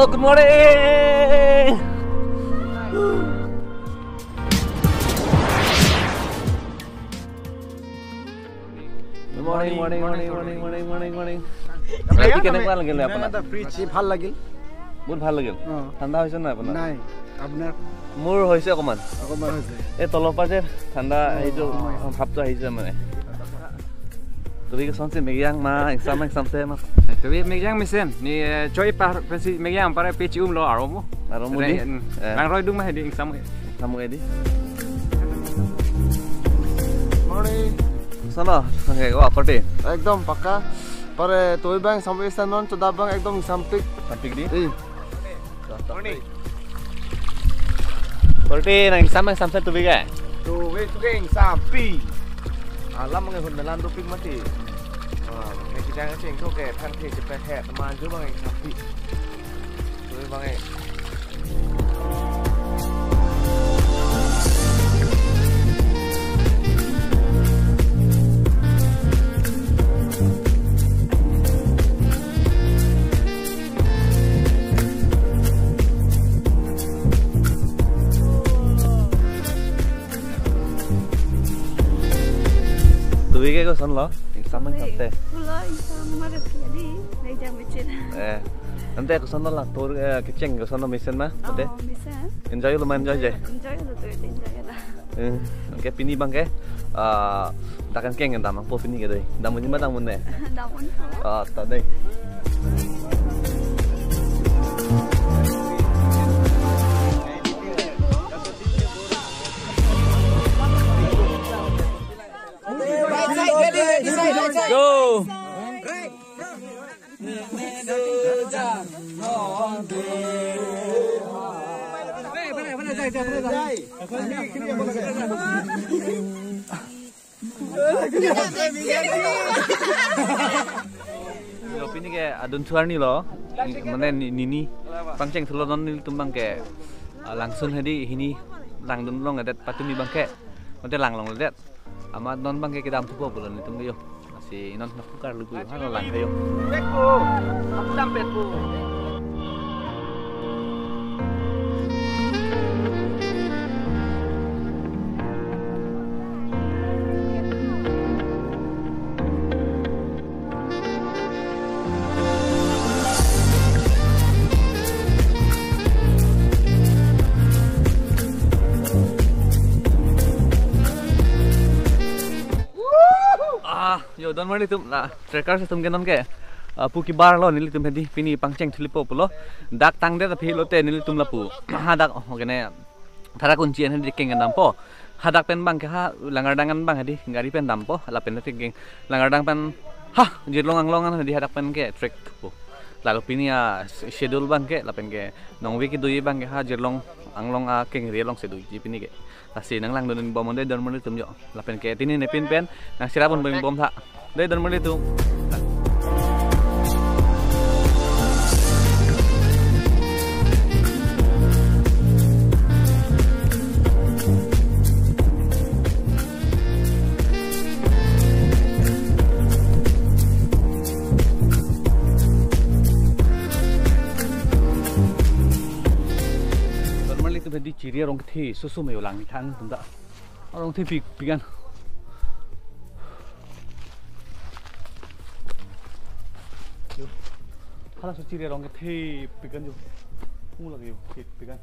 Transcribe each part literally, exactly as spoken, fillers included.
Good morning. Good morning, morning, morning, morning, morning, morning, morning. ৰাতি কেনেকুৱা লাগিলে আপোনাৰ? এটা ফ্ৰিজ ভাল লাগিল। বহুত ভাল লাগিল। অ। ঠাণ্ডা হৈছে নাই আপোনাৰ? নাই, আপোনাৰ? মোৰ হৈছে অকমান। অকমান হৈছে। এই তলৰ পৰা যে ঠাণ্ডা অ, এইটো অ। ভাৱটো আহিছে মানে। Tuvi ke son si megiang ma, ingsam ingsam te ma. Tuvi megiang mesen, ni, eh, choi par pensi megiang pare pechi umlo aromo. Aromo di? Re-, mm. Eh. Langroi dung ma hedi ingsam. Ingsam hedi. Morning. Sana, okay, wah, party. Ekdom pakka. Pare tuvi abang sampai sanon, choda abang ekdom sampik. Sampik di? Eh. Morning. Party nang ingsam, ingsam se tuvi ke? Tuvi tuvi ingsam pi. Alam nge hun melan dopik mati. Wah, nge kijang cheng tuvi ke than the chepe he, teman ju abang ingsam pi. Tuvi abang eh. Tuvi ke koson lo? Ingsam ingsam te. Pulo ingsam mare piali, nai jam bichin. Eh, ante koson lo lang tour, eh, kecheng koson lo mesen ma? Oh, ante? Mesen. Enjoy lo ma enjoy je? Enjoy lo tuvi, enjoy lo. Eh, anke pini abang ke, ah, dak kengkeng dam nangpo pini ke dei. Dam un ma dam un ne? Dam un po. Ah, ta dei. Go. Yo, pini ke adun thu arni lo, mane ni, nini pangcheng thulo, non nelitum abang ke, ah, langsun hedi hini langdun longledet, patumi abang ke, mate lang longledet. Amat non abang ke kedam thupo pulo nelitum ke yo. Lasi non nokpu karlu pu yo, ha, lang ke yo. Pek po. Aku dampet po. Ah, yo, don marli atum, la trekkers atum ke non ke, ah, pu kebar lo, nelitum hedi pini pangcheng thulipo pulo. Dak tangdet aphi lote nelitum lapu. Hadak, oh, kene Tarakunchi an hedi kengkeng dampo. Hadak pen abang ke ha Langardang an abang hedi gari pen dampo. Lapen hedi keng Langardang pen ha Jirlong Anglong an hedi hadak pen ke trek thupo. Lalu pini a schedule abang ke lapen ke nongve kedui abang ke ha Jirlong Anglong akengri along si doji pini ke. Lasi nang langdun bom un dei don marli atum yo. Lapen ke tini nepin pen nang sirap un bom tha. Dei don marli atum. Don marli atum hedi chiri arong kethe susu me yo lang thang tum ta. Arong thepik pikan. Yo. Halaso chiri arong kethepikan yo. Ung lagi yo, thepikan.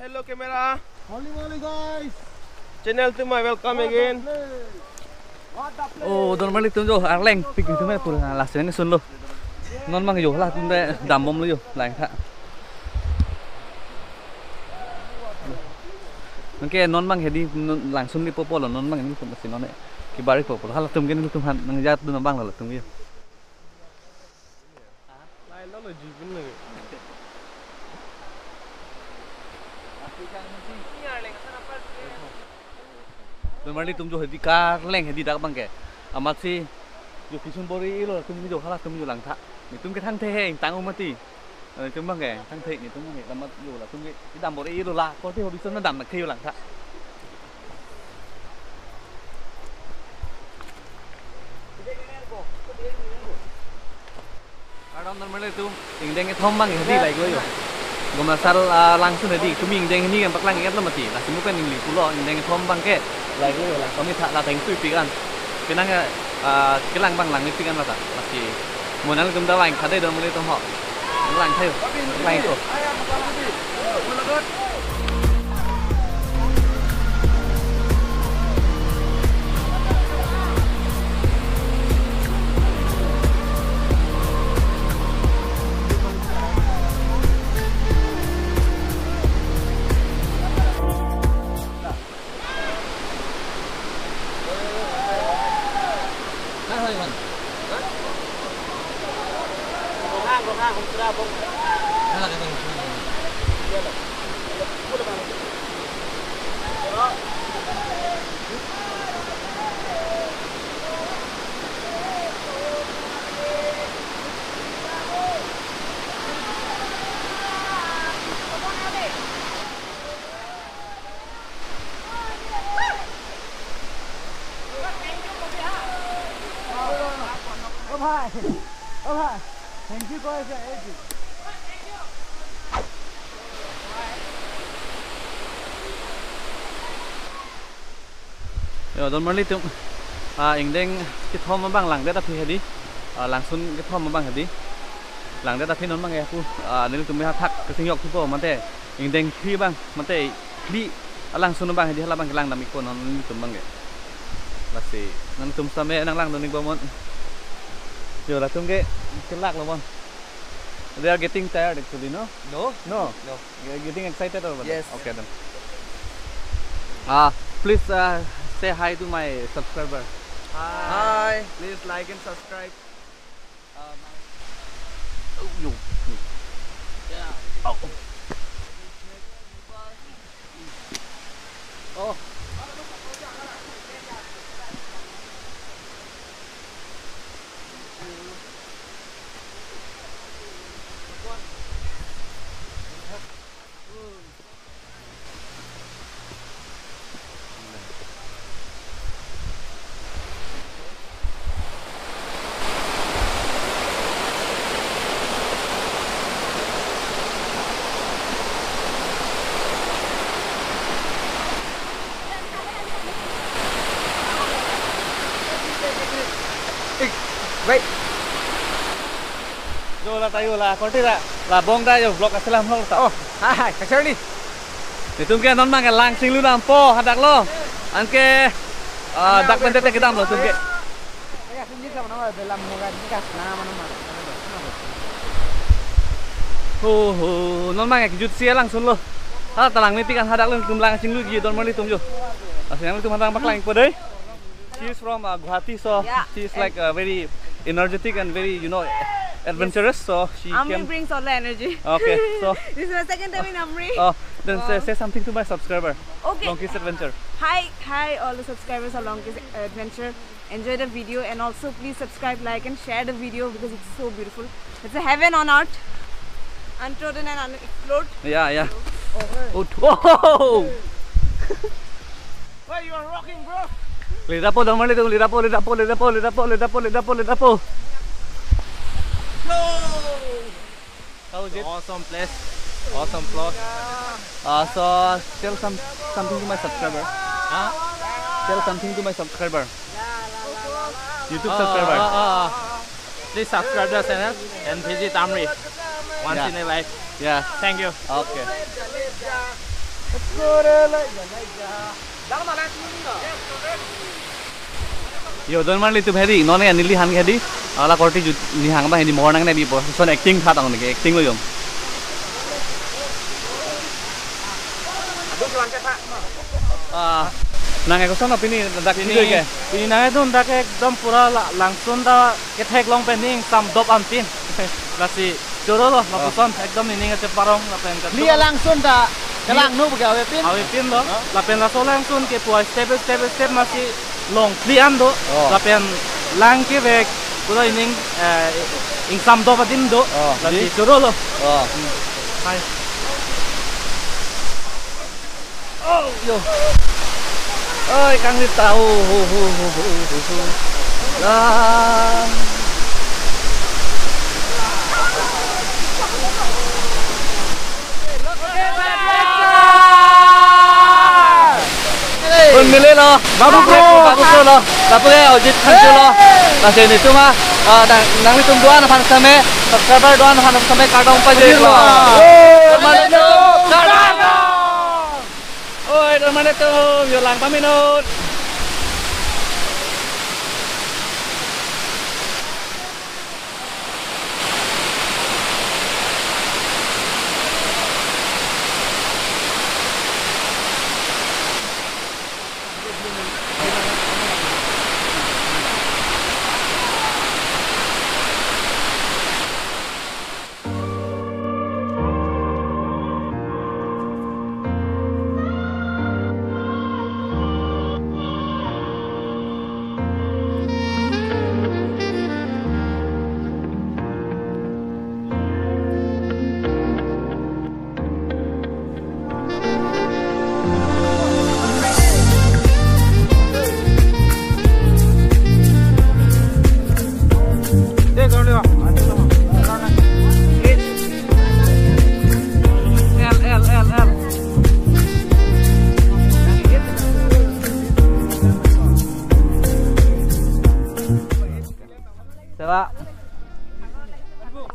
Hello camera. Holy moly, guys. Channel atum, welcome again. What a place. Oh, don marli atum jo, arleng pik atum pura last ni sunlo. Non abang yo halatum dei dam bomlo yo, lang tha. Anke non abang hedi non langsun di popo lo, non abang ini pun si non e. Kebari popo lo, halatum ke nelitum han nang jat dun abang lo latum yo. Don marli atum jo hedi karleng hedi dak abang ke. Amat si Jo kisun bor-ilo, latum jo, halatum jo langtha. Netum ke thangthe he, ingtang-o mati. Eh, netum abang ke thangthe, netum abang ke, damat jo, latum ke, kedam bor-ilo la, korte ho bison dam nangkhe jo langtha. Kardom, normal itu, ingdeng kethom abang hedi, like lo jo. Gomlasar, ah, Langsun hedi, tumi ingdeng hini kan paklang ingat lo mati. Lasi mo pen ningli pulo, ingdeng kethom abang ke, like lo jo, Langsun ni tha, la thengthu pik an. Penang, ah, kelang abang lang pik an mata. Lasi, mo nanglitum ta langtha dei, normal itu ho. Langtha jo, langtha jo. Oh bhai, oh bhai, thank you koi sa, eh, ji. Yo, don marli tum, ah, ingdeng kethom abang langdet aphi hedi, ah, Langsun kethom abang hedi, langdet aphi non abang ya pu, ah, nelitum ya thak kesing yok thupo mate, ingdeng phli abang mate, phli a-Langsun abang hedi, hala abang kelang dam ikpo non nelitum abang ke. Lasi nangtum same nanglang dun ikpo mon. Yo, latum ke kelak lo mon. They are getting tired actually, no? No. No. No. You're getting excited or what? Yes. Okay then. Uh, please, uh, say hi to my subscriber. Hi. Hi. Please like and subscribe. Uh, my... Oh, yo. Yeah. Oh. Oh. Wait. Jo la ta jo la, korte la, la bong ta jo vlog aselam vlog ta. Oh, hi, hi, kacharli. Netum ke non abang ke lang chinglu dampo, hadak lo. Anke, ah, dak pen te kedam lo netum ke. Ho, ho, non abang ke kejut si Langsun lo. Ha, ta lang mepik an hadak lo netum lang chinglu ji don marli tum jo. Lasi nangtum hadak paklang ikpo dei. She is from, uh, Guwahati, so... Yeah, she is and like a very energetic and very, you know, adventurous. So she Amri came... brings all the energy. Okay, so... This is my second time in Amri. Oh, then say, wow, say something to my subscriber. Okay. Longki's Adventure. Hi, hi, all the subscribers of Longki's Adventure. Enjoy the video and also please subscribe, like, and share the video because it's so beautiful. It's a heaven on earth, untrodden and unexplored. Yeah, yeah. Oh, oh. Why you are rocking, bro? Lirapo, don marli tum, lirapo, lirapo, lirapo, lirapo, lirapo, lirapo, lirapo. No! How is it? Awesome place. Awesome place. Uh, so tell some, something to my subscriber. Huh? Tell something to my subscriber. YouTube subscriber. Uh, uh, uh, uh. Please subscribe the channel and visit Amri once, yeah, in a life. Yeah. Thank you. Okay. Yo, don marli tum hedi, non ya neli han hedi. Ala korte jut ni hang abang hedi, mohor nang ne bipo. Son acting khat ang ne, acting lo jom. Ah, nang ekosonlo pini dak pini, video ke? Pini nang itu dak ekdom pura la-, Langsun ta ketheklong pen ning sam dop anpin. Lasi choro lo, oh, lapuson ekdom nening ache parong lapen ke. Li Langsun ta kelang nu bagi avepin? Avepin lo. Huh? Lapen laso Langsun kepu step step step masi longphli an do. Oh. Lapen Lang kevek, pura ining, eh, ingsam do adim do. Oh, lagi di? Choro lo. Oh. Hmm. Hai. Oh, yo. Oi, kangrit ta, ho, ho, ho. La. Pun mele lo. Babu Pro. Babu Pro lo. Lapu ke Ojit Phangcho lo. Lasi nelitum a, ah, nang, nanglitum do-an aphan same, subscriber do-an aphan same kardom pajir lo. Hey. Kardom. Oi, teman itu, yo lang paminut.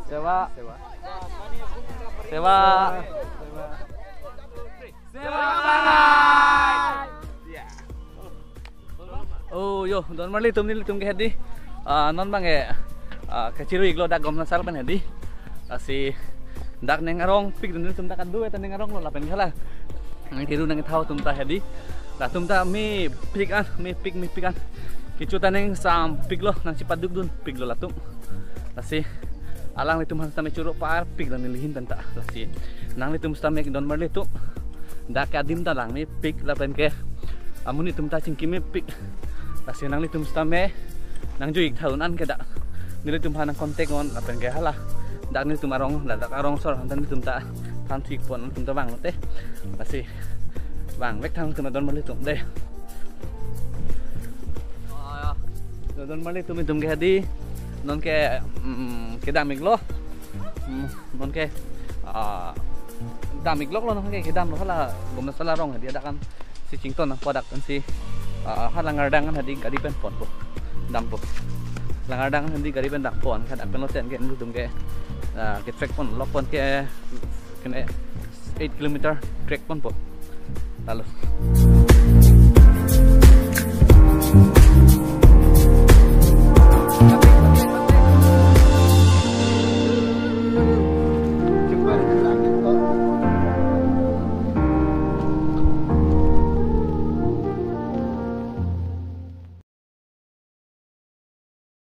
Sewa. Sewa. Sewa. Oh, yo, don marli atum, nelitum ke hedi. Ah, non bang ke, ah, kachiri iklo dak Gomnasar pen hedi. Lasi dak ning arongpik, nelitum dak adu eta ning arong lo lapen ke hala. Nangkiru nangkethau atum ta hedi. Latum ta mepik an, mepik, mepik an. Kecho ta ning sampik lo, nangchepaduk dunpik lo latum. Lasi alanglitum aphan sitame choro parpik lo neli ahin pen ta. Lasi nanglitum sitame don marli atum, dak ke adim ta lang mepik lapen ke amonit atum ta chingki mepik. Lasi nanglitum sitame nangjo-ik tha un-an ke dak nelitum aphan nang contact non lapen ke hala dak nelitum arong, dak, dak arong sor aphan ta nelitum ta than thik pon, nelitum ta vang lote. Lasi vangvek tha nelitum don marli atum dei. Ah, ya. Don marli atum, nelitum ke hedi. Non ke, mm, kedam iklo. Mm, non ke, ah, dam iklo lo, non ke kedam lo hala Gomnasar arong hedi, dak an si chington nangpo, dak an si, ah, hala Langardang an hedi gari pen ponpo. Dampo. Langardang an hedi gari pen dampo, anke dak pen lote anke nelitum ke, ah, ke trek pon, lok pon ke kene eight kilometer trek ponpo. Lalo.